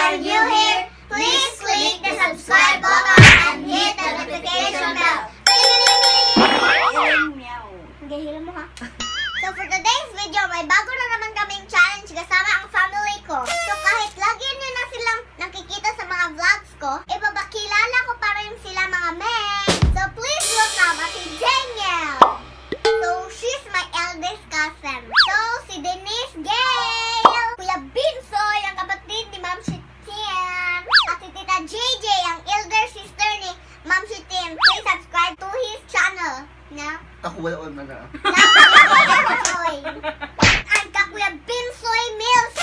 are new here, please click the subscribe button and hit the notification bell. Meow. Gahila mo ha. So for today's video, may bago na naman kaming challenge kasama ang family ko. So kahit lagi nyo na silang nakikita sa mga vlogs ko, ipapakilala ko pa rin sila, mga men. So please welcome Ate Daniel! So she's my eldest cousin. So si Denise Gale! Kuya Binsoy, ang kapatid ni Ma'am Shitin. At si Tita JJ, ang elder sister ni Ma'am Shitin. Please subscribe to his channel. No? Ako wala ko na na. Ang Kakuya Binsoy Mills.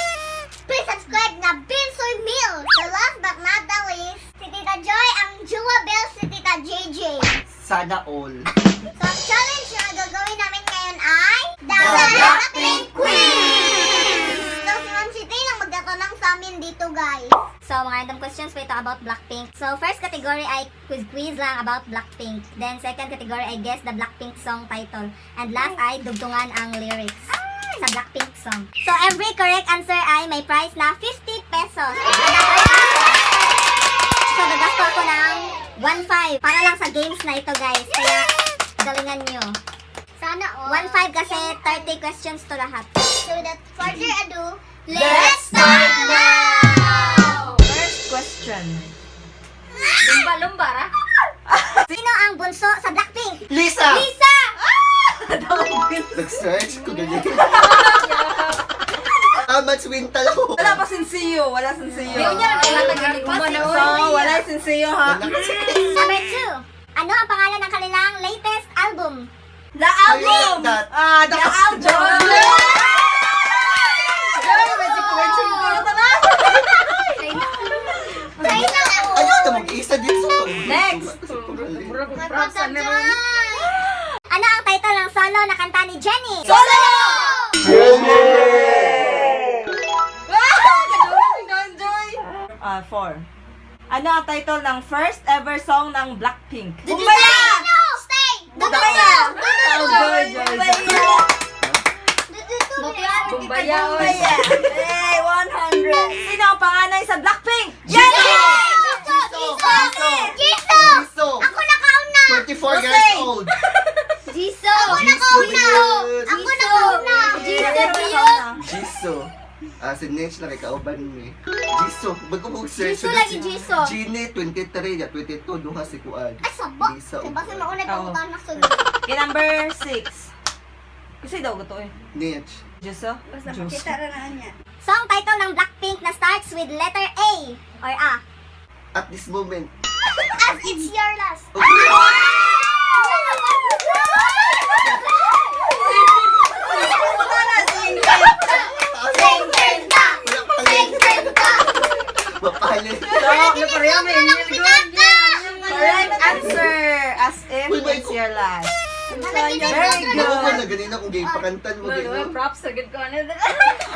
Please subscribe na Binsoy Mills. So last but not the least, si Tita Joy ang Jua Bell, si Tita JJ. Sana all. So ang challenge na gagawin namin ngayon ay The The Blackpink Quiz! So si Ma'am Shitin ang magtatanong sa amin dito, guys. So, mga random questions po ito about Blackpink. So, first category ay quiz-quiz lang about Blackpink. Then, second category ay guess the Blackpink song title. And last ay dugtungan ang lyrics sa Blackpink song. So, every correct answer ay may prize na 50 pesos. So, gagasto ako ng 1.5 para lang sa games na ito, guys. Kaya, galingan nyo. Sana all. 1.5 kasi 30 questions to lahat. So without further ado, let's start now! First question. Lumba, lumba, ra? Sino ang bunso sa Blackpink? Lisa! Lisa! Nag-search ko ganyan. Tama, swintal ako. Wala pa sinsiyo. Wala sinsiyo. Di unya ra may hatag ni So, wala sinsiyo ha. Wala kasi. Number 2. Ano ang pangalan ng kanilang latest album? The album! Ayun, that. Ah, the album! China ako! Ayaw na mag-isa dito. Next. May pagka-dyan! Ano ang title ng solo na kanta ni Jennie? Solo! Enjoy! Ah, four. Ano ang title ng first ever song ng Blackpink? Bumbaya! Stay! Bumbaya! Joy, joy, joy. Bumbaya, oy. Bumbaya! Hey, 100! Sino ang panganay sa Blackpink? Jennie! Jisoo! Jisoo! Jisoo! Jisoo! Ako nakauna! 24 years old. Jisoo! Ako nakauna! Ako nakauna! Jisoo! Jisoo. Ah, si Nech na kay kauban ni. Jisoo. Bago mo search. Jisoo lagi, Jisoo. Genie, 23, ya 22, duha si Kuan. Ay, sabo! Lisa. Basta mauna Oo. pangutan na sunod. Okay, number 6. Kasi daw to eh. Nech. Jisoo? Song title ng Blackpink na starts with letter A or A. At this moment. As it's your last. Okay. Sengkenta! Wala palit. Sengkenta! Mapalit. Correct answer! As if Uy, may it's your last. Very Very Ako good. na ganina kung gay pakantan mo ganina. Props, agad ko ano.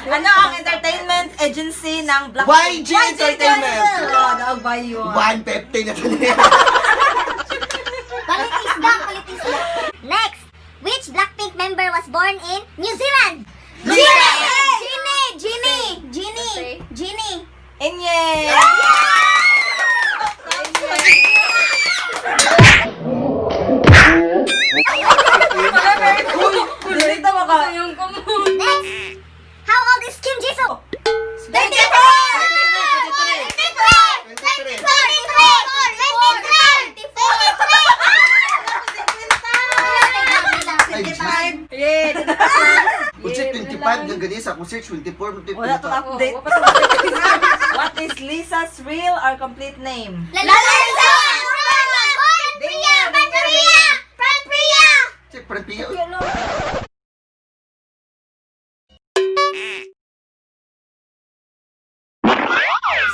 Ano ang entertainment agency ng Blackpink? YG Entertainment! Oh, daog ba yun? 150 na to niya. Palit isda, palit isda. Next, which Blackpink member was born in New Zealand? Lisa! Jennie! Jennie! Jennie! Jennie! Enye! Dito mo ka. Yung kumu. Next, how old is Kim Jisoo? 24! 23! 23! 23! Ay, Jisoo. Yeah! Uche, 25 na ganyan sa akong search, 24, 25. Wala tong update. What is Lisa's real or complete name? Lalisa! Priya! Priya! Priya! Check, parang piya.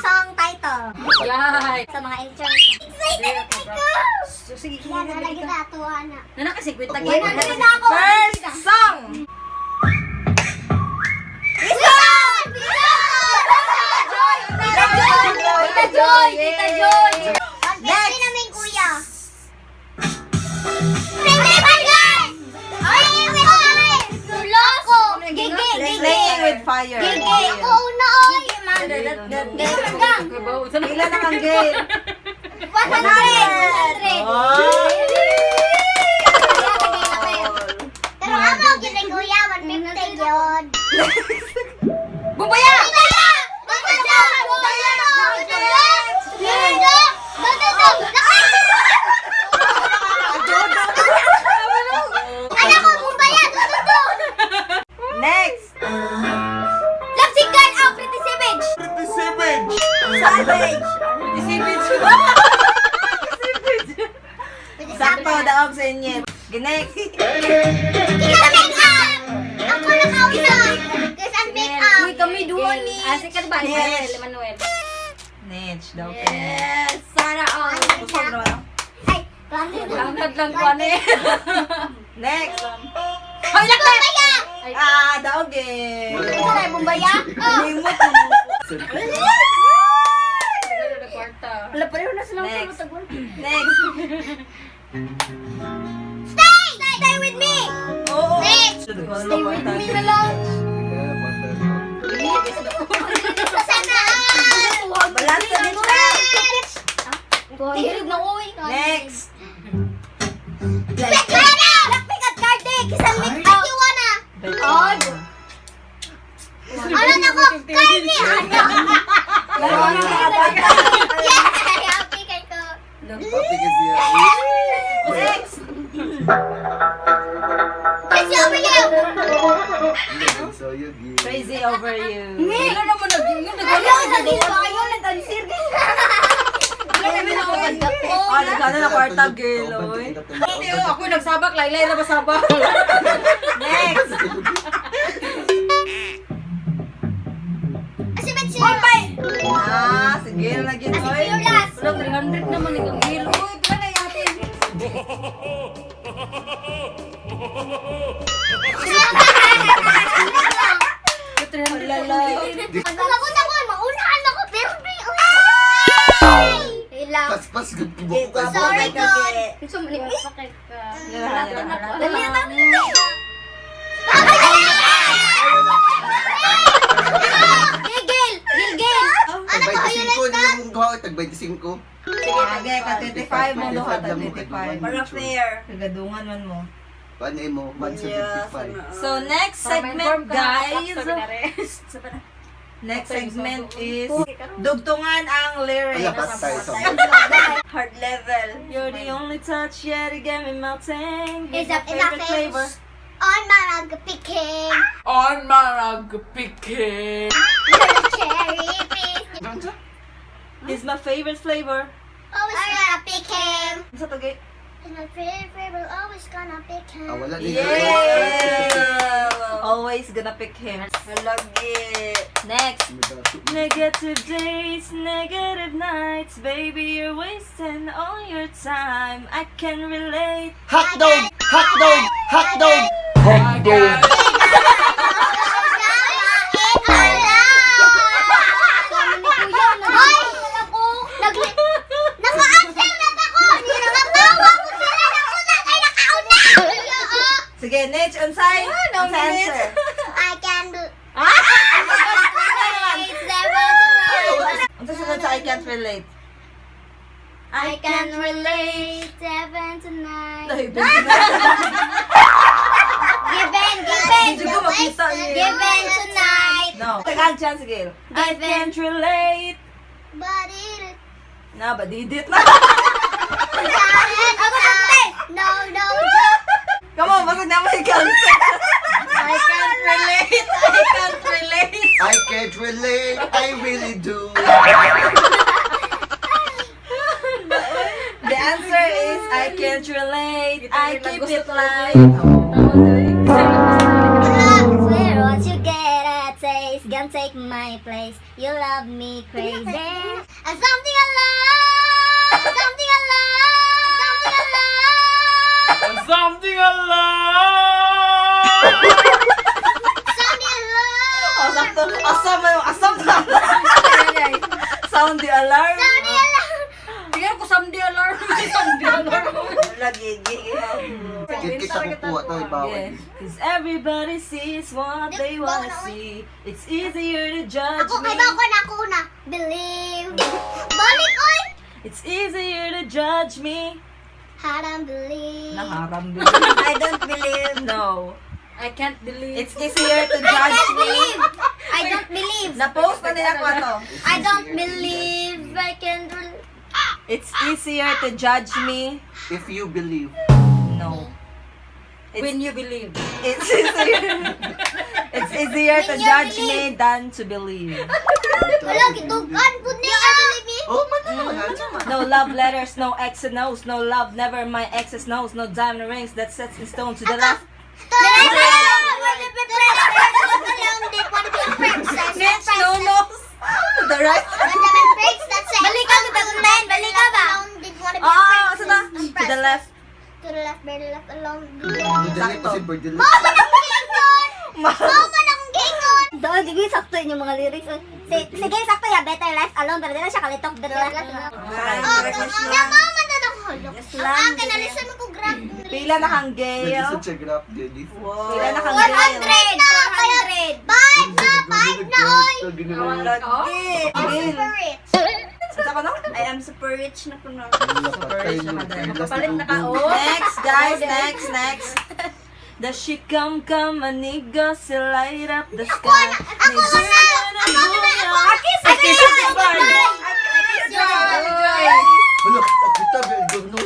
Song title. Yay. Sa mga entrance. Excited na ko! Sige, Yan, lagi na atuwa na. Nana kasi kwenta Ako. gyud. na ako. First song! Lisa! Tita Joy! Tita Joy! Tita Joy! Next! Namin, kuya. Pwede! Ay, wait! Loko! Gigi! Gigi! Playing with fire. Gigi! Ako una, oy! Gigi, man. Gang. Pila na kang Gail? 100! 100! Oh! Pero amo gid ni kuya 150 yun. Bumbaya! Bumbaya! Bumbaya! Bumbaya! Anak ko, bumbaya! Dududu! Next! Love si girl out, Pretty Savage! Savage! Isipin. Sakto, daog sa inyo. Next! Kiss and make up! Ako nakauna! Kiss and make up! Uy, kami duha ni. Ah, si ba? Yes. Manuel, Manuel. Next, daw. Yes! Sana all. Busog naman ako. Ay, 100 lang. Angkat lang ko ano eh. Next! Hoy, lakta! Bumbaya! Ah, daog eh. Ito na, bumbaya? Oh! Limot. Wala, pareho na silang Next. Next! Stay! Stay with me! Oo. Next! Stay with me na lang. Sana all! Balance na dito. 200 na uy. Next! Blackpink at Cardi! Kiss and make up! You wanna? Odd. Ano na ko? Cardi! Ano? Yeah! Happy kay ko. Happy kasi siya. Next! Crazy over you! So you give. Crazy over you. Wala naman nag-ingon. Ayaw na dito. Ayaw nag-answer. Oh, nagkano na kwarta, girl, oy. Hindi, oh, ako nagsabak. Laylay na ba sabak? Next! Asi ba siya? Bombay! Ah, sige na gyud, Asi oy. Piolas! Wala, 300 naman ikaw. Gil. Uy, pila na yatin. Yung 300 lang. Pagkapunta ko, maunahan ako, pero Ay! Ilang. Paspas gud ko ka. Sorry, God. Dali na. Gigil! Gigil! Ano ko, Tag 25 na mong duha, tag 25. Sige, ka 25 mo duha ta 25. Para fair. Kagadungan man mo. Paano mo 175. So next segment, guys. Next segment is dugtungan ang lyrics. Wala pa tayo sa Hard level. You're the only touch yet to get me melting. Is my up in our favorite flavor. face. On my rug picking. On my rug picking. You're the cherry pick. Is my favorite flavor. Always gonna pick him. Sa to gay? He's my favorite flavor. Always gonna pick him. Ah, wala din. Yeah! Always gonna pick him. Lagi. Next. Negative days, negative nights, baby, you're wasting all your time. I can relate. Hot dog! Hot dog! Hot dog! Hot dog. Hoy! Naka-answer na ako! Nakatawa mo sila ng ulan ay nakauna! Sige, Nitch, unsay? Unsay answer? I can do... It's never to run. Unsa sunod sa I can't relate? I can relate 7 to 9. Ay, Given, given. Hindi ko makita niya. Given tonight. No. Tagal chance, Gail. I can't relate. But it... Na, badidit na. Ako No, no, no. Come on, basag na may cancer. I can't relate. I can't relate. I can't relate. I really do. The answer is I can't relate. I keep it light. Swear once you get a taste, gonna take my place. You love me crazy. And something I love, something I love, something I love, Something alive. something I love, Oh, sakto. Asam mo yung asam na. Sound the alarm. something I love. Tingnan ko someday alarm. Lagi, gigi. Kit kita kukuha to ibawal. Cause everybody sees what they wanna see. It's easier to judge Ako, me. kay ba ako na ako una? Believe. Balik, oy! It's easier to judge me. Haram believe. Naharam. I don't believe. No. I can't believe. It's easier to I judge can't me. believe. I don't believe. Na-post na nila ko ato. I don't believe I can It's easier to judge me. If you believe. No. It's, When you believe. it's easier. It's easier to When you judge me believe. than to believe. Wala, gitugan po niya. Oh, man na naman. No love letters, no X and O's, no love, never my exes knows, no diamond rings that sets in stone to the left. Next, no, no. To the right. Balik ka, men. Balik ka ba? Ah, sa na? To the left. To the left, very left, alone. Dali pa si Berdili. Mama ng gingon! Mama ng gingon! Doon, di ko sakto yung mga lyrics. Sige, sakto ya, better life alone, pero di na siya kalitok. Better life alone. Oh, nga mama na ng hulog. Ang akin, nalisan mo ko grab. Pila na kang gale. Nag-isod siya grap, Dili. Pila na kang gale. 100 na! Kaya, 5 na! 5 na, oy! Lagi. I'm super rich. Sa ko no? I am super rich na kuno. Super Makapalit na ka, oh. Next, guys, next, next. Does she come, come, anigo, she light up the sky. Ako na! Ako na! Ako na! Kiss you goodbye. Hala, kita no.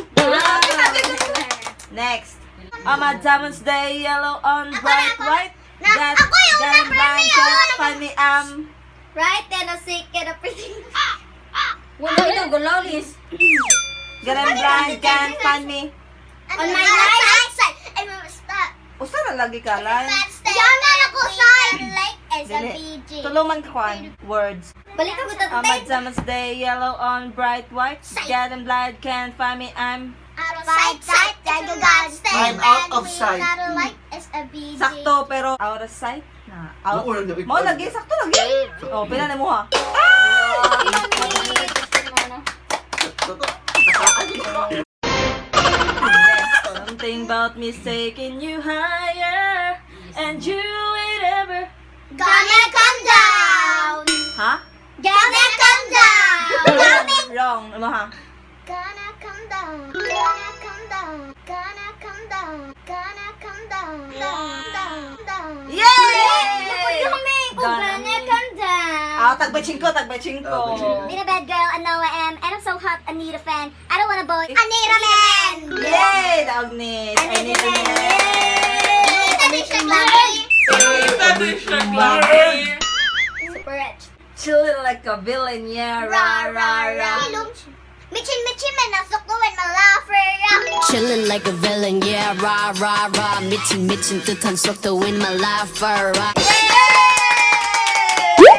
Next. All my diamonds, they yellow on bright ako. white. Na- That ako yung una, getting pero blind, may can't ako. find me, Right, and a sick and a pretty. Wala ito, gulalis. Getting blind, can't find me. On my right side. And stop. Usa na lagi ka, line. Yan na ako side. Like as a Dili. BG. Tulungan ka, Juan. Words. Balik ka ko All my diamonds, they yellow on bright white. Getting blind, can't find me, I'm Out of sight, sight, I'm out of sight. Like as a BG. sakto pero out of sight na. Out. Mo, lagi. Mo lagi sakto lagi. Oh, pila na mo ha. Something about me taking you higher and you ain't ever. Gonna come down. Ha? Gonna come down. Coming. Wrong. Ano ha? Gonna come down. Gonna come down. Gonna come down. Gonna come down. Down, down, down. Yay! Gonna come down. Ah, tagbachingko, tagbachingko. Ah, tagbachingko. Been a bad girl, I know I am, and I'm so hot, I need a fan. I don't want a boy. I need a man. Yay! Daog ni. I need a man. Need a siya lagi. Super rich. Chilling like a villain, yeah, ra ra ra. Michin michin man nasok ko when malafera. Chillin' like a villain, yeah, rah, rah, rah. 미친 미친 듯한 속도인 my life, rah.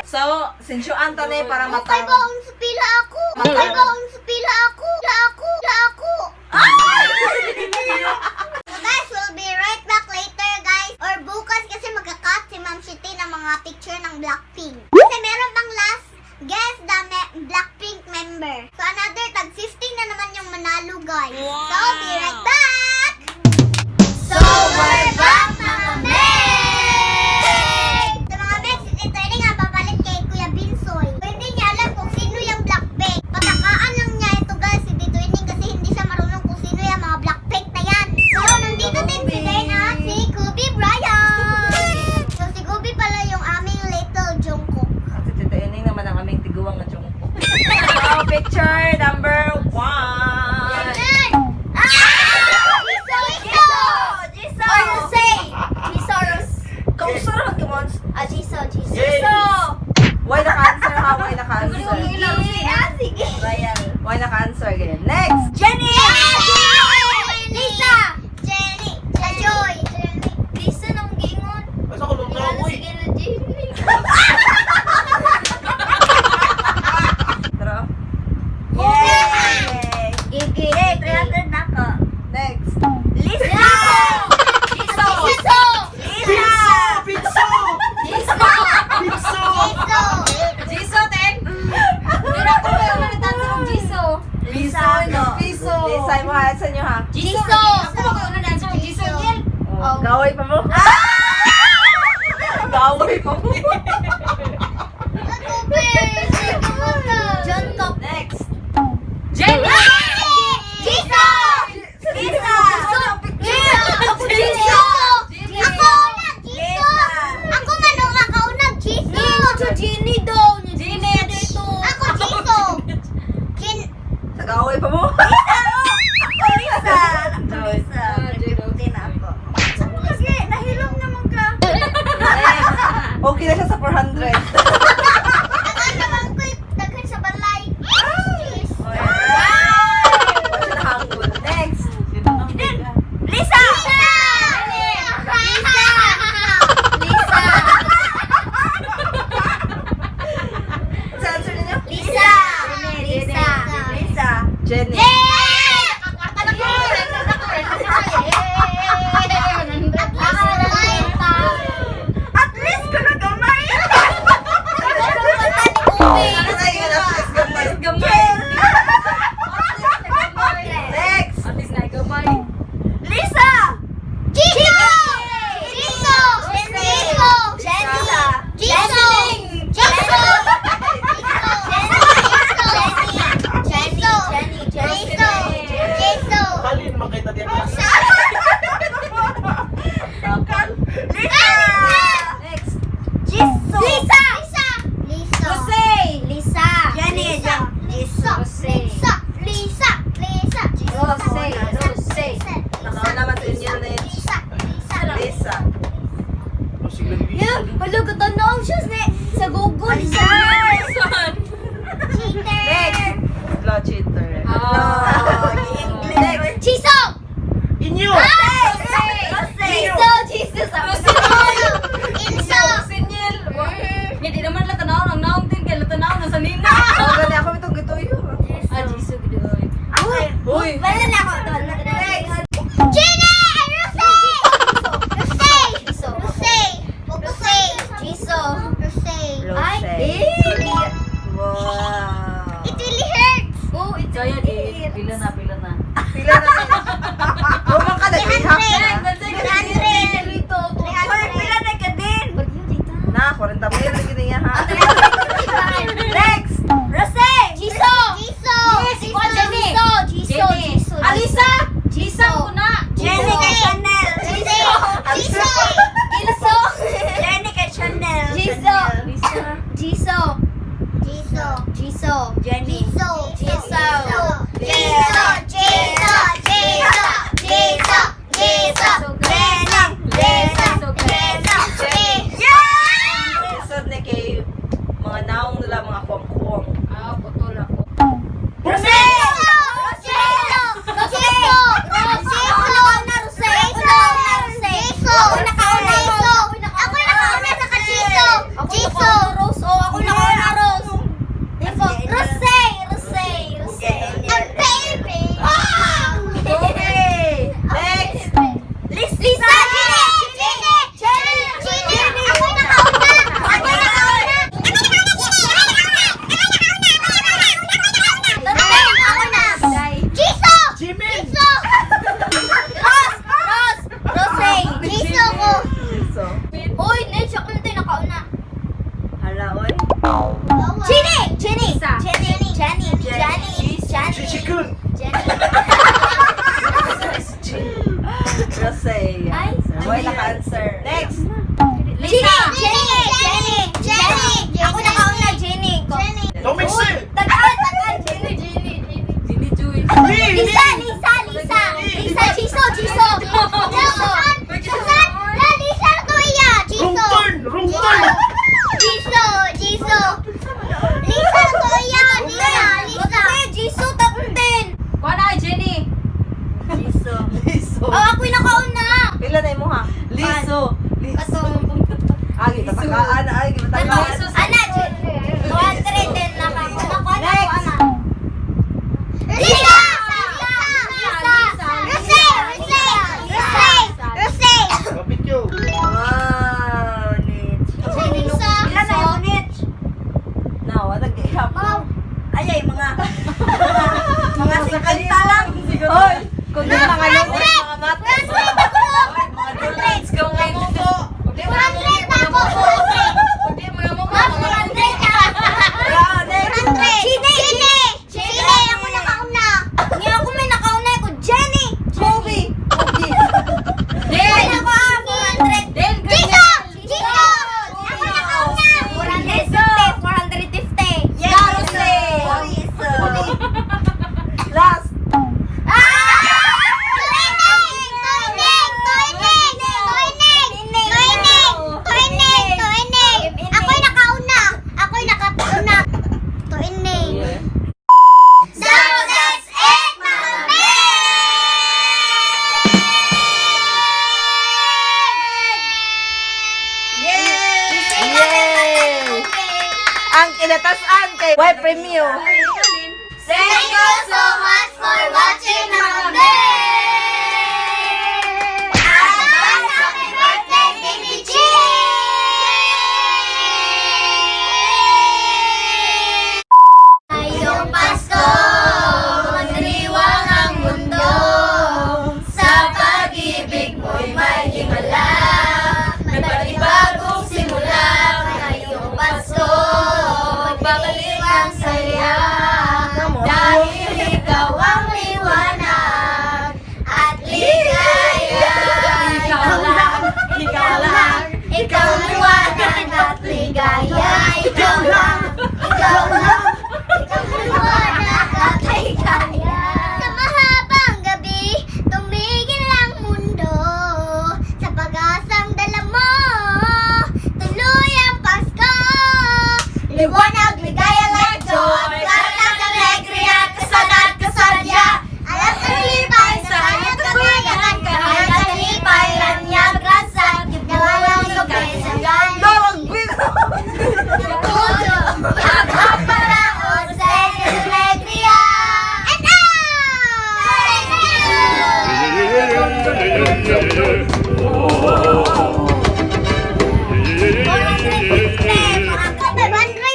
So, sinsyuan ta ni para Okay mata. ba ang pila ako? Okay ba ang pila ako? La ako, la ako. So guys, we'll be right back later guys. Or bukas kasi magka-cut si Ma'am Shiti ng mga picture ng Blackpink. Kasi meron pang last guess the Blackpink member. So another tag 15 na naman yung manalo guys. So be right back! So we're back mga Meg! So mga Meg, si Tito Eddie nga papalit kay Kuya Binsoy. So, hindi niya alam kung sino yung Blackpink. Patakaan lang niya ito guys si Tito Eddie kasi hindi siya marunong kung sino yung mga Blackpink na yan. So nandito din si Dane. Ako, be. Sige mo na. Jungkook. Next. Jenny! Jisoo! Lisa! Jisoo! Jisoo! Ako una, Jisoo! Ako man ang makauna, Jisoo! Sa Jenny daw. Jenny! Ako, Jisoo! Jin... Nag-away pa mo. Ako Lisa! Ako Lisa. Ah, 350 na ako. Kasi nahilom naman ka. Next. Okay na siya sa 400. Ang naman ko'y daghan sa balay. Cheese. Wala siya nahangol. Next. Lisa! Lisa! Lisa! Lisa. Sa answer ninyo? Lisa. Lisa. Lisa. Jenny. Yay! At least gamay pa. At least ko na gamay! Ay, yun, at least gamay. Gamay! Next. At least na gamay. Lisa! Jisoo! Jisoo! Jisoo! Lisa! Jisoo! Jisoo! Jisoo! Jisoo! Jisoo! Halin makita din. Lisa! Next. Jisoo! Lisa! Lisa! Jose! Lisa. Jenny! Lisa! Lisa! Lisa! Lisa! Lisa! Jose! Jose! Nakaw naman sa inyo, Nets. Lisa! Lisa! Lisa. Yeah, wala ka tanaw siya sa Google. Lisa. Cheater! Next. Law cheater. Oh, English. Jisoo! Inyo! Jose! Jisoo, Jisoo. Inso! Sinyel! Hindi naman lang tanaw ang naong din kay tanaw na sa nina. Oh, gani ako itong gituyo. Ah, Jisoo gid oy. Uy. Wala na ako doon. Next. Gina! Rosé! Rosé! Jisoo. Rosé! Rosé! Jisoo. Rosé! Ay, Rose. eh. Wow. It really hurts! Oh, it's Kaya di, pila na, pila na. Pila na. Rumang ka na. Half na. 300! Hoy, pila na ka din. Na, 40 mil na gini niya ha. Next. Rose! Jisoo! Jisoo! Yes, ikaw, Jenny. Jisoo, Jisoo. Alisa! Lisa ko na. Jenny kay Chanel! Rosé! Jisoo! Jisoo. Jenny kay Chanel. Jisoo. Lisa. Jisoo. Jisoo! Jisoo. Jenny. Jisoo! Jisoo. Jisoo! Jisoo! Jisoo! Jisoo! Jisoo! Jenny. Jisoo! Jisoo! Yeah! Sud na kay mga naong nila, mga kuwang-kuwang. Ah, putol ako. Rosé! Rosé! Rosé! Rosé! Rosé! Ako nakauna. Ako nakauna sa ka-Jisoo. Jisoo. Rose. Oh, ako nakauna, Rose. Tipo, Rose, Rose, Rose. Ang baby. Okay. Next. Lisa! Jenny! Jenny! Jenny! Ako nakauna! Ako nakauna! Ako na! Jisoo! Jimin! Jisoo! Rose, Rose, Rose. Jisoo ko! Jisoo. Uy, Nitch, ako na tayo nakauna. Hala, oy. Jenny! Jenny! Jenny! Jenny! Jenny! Jenny! Chichikun! Jenny! Rose. Ay. Boy, naka-answer. Next. Jenny! Jenny! Jenny! Jenny! Ako nakauna, Jenny. Jenny! Don't mix it! Tagal, tagal, Jenny, Jenny, Jenny. Jenny Joy. Lisa, Lisa, Lisa. Lisa, Jisoo, Jisoo. Jisoo. Susan! La, Lisa na to iya! Wrong Jisoo! turn! Wrong turn! Jisoo! Jisoo! Lisa na to iya! Lisa! Lisa! Jisoo, tapos din. Kuha na kay Jenny. Liso. Liso. Oh, ako'y nakauna. Pila na imo ha? Liso. Liso. Ay, tatakaan. Ay, gibatakaan. Ana, 200 din na ka. Nakuha na ako, ana. Lisa! Lisa! Rosé! Rosé! Rosé! Rosé! Kapit yun. Wow, Nitch. Lisa! Pila na yung Nitch. Now, nag-ihap. Ay, ay, mga mga 50 lang. Hoy, kung di mga lungkot, mga matas. 100 ako! Mga donuts ka mga 100 ako! Ang kinatasan kay Y Premio. Thank you so much for watching, mga be! Advance happy birthday, Baby G! Ngayong Pasko, magdiriwang ang mundo. Sa pag-ibig mo'y may himala. May panibagong simula. Ngayong Pasko, magbabalik ang saya. Dahil ikaw ang liwanag at ligaya. Ikaw lang, ikaw lang, ikaw ang liwanag at ligaya. Ikaw lang, ikaw lang, ikaw ang liwanag at ligaya. Sa mahabang gabi, tumigil ang mundo. Sa pag-asang dala mo, tuloy ang Pasko. Liwanag, ligaya, like joy. Lahat ng alegria, kasanat, kasadya. Alam kalipay, sa kanyang kamayangan, kaya kalipay, lanyag, rasa, nawalang gabi sa galing. Puso, yakap paraon sa alegria. And out!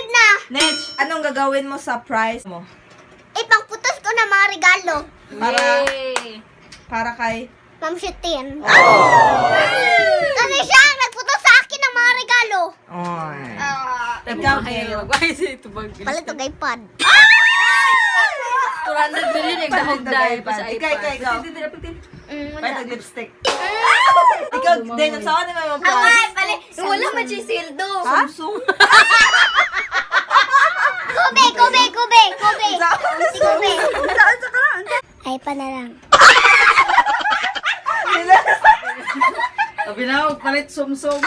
Na! Nech, anong gagawin mo sa prize mo? Ipangputos ko na mga regalo. Para para kay Ma'am Shutin. Kasi siya ang nagputos sa akin ng mga regalo. Oy. Ikaw, Gail. Palit og iPad. 200 million yung dahog dahil pa sa Ikaw, ikaw, iPad. ikaw. Palit og lipstick. Ikaw, Dane, ang saan naman yung prize? Palit. Wala man siya sildo. Samsung. Kobe, Kobe, Kobe, Kobe. Si Kobe. iPad na lang. Sabi na, palit sumsum.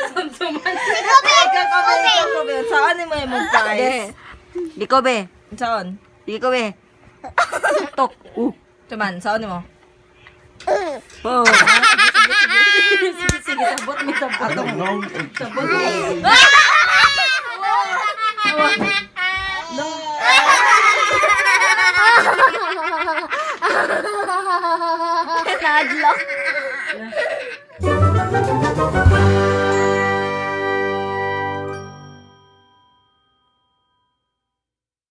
Sumsuman. Si Kobe, Ikaw, Kobe, ikaw, Kobe. Saan naman yung prize? Di ko be. Saan? Di ko be. Tok. Tuman, saan mo? Oh. Sige, sige, sabot, may sabot. Atong Sabot. Nadlock.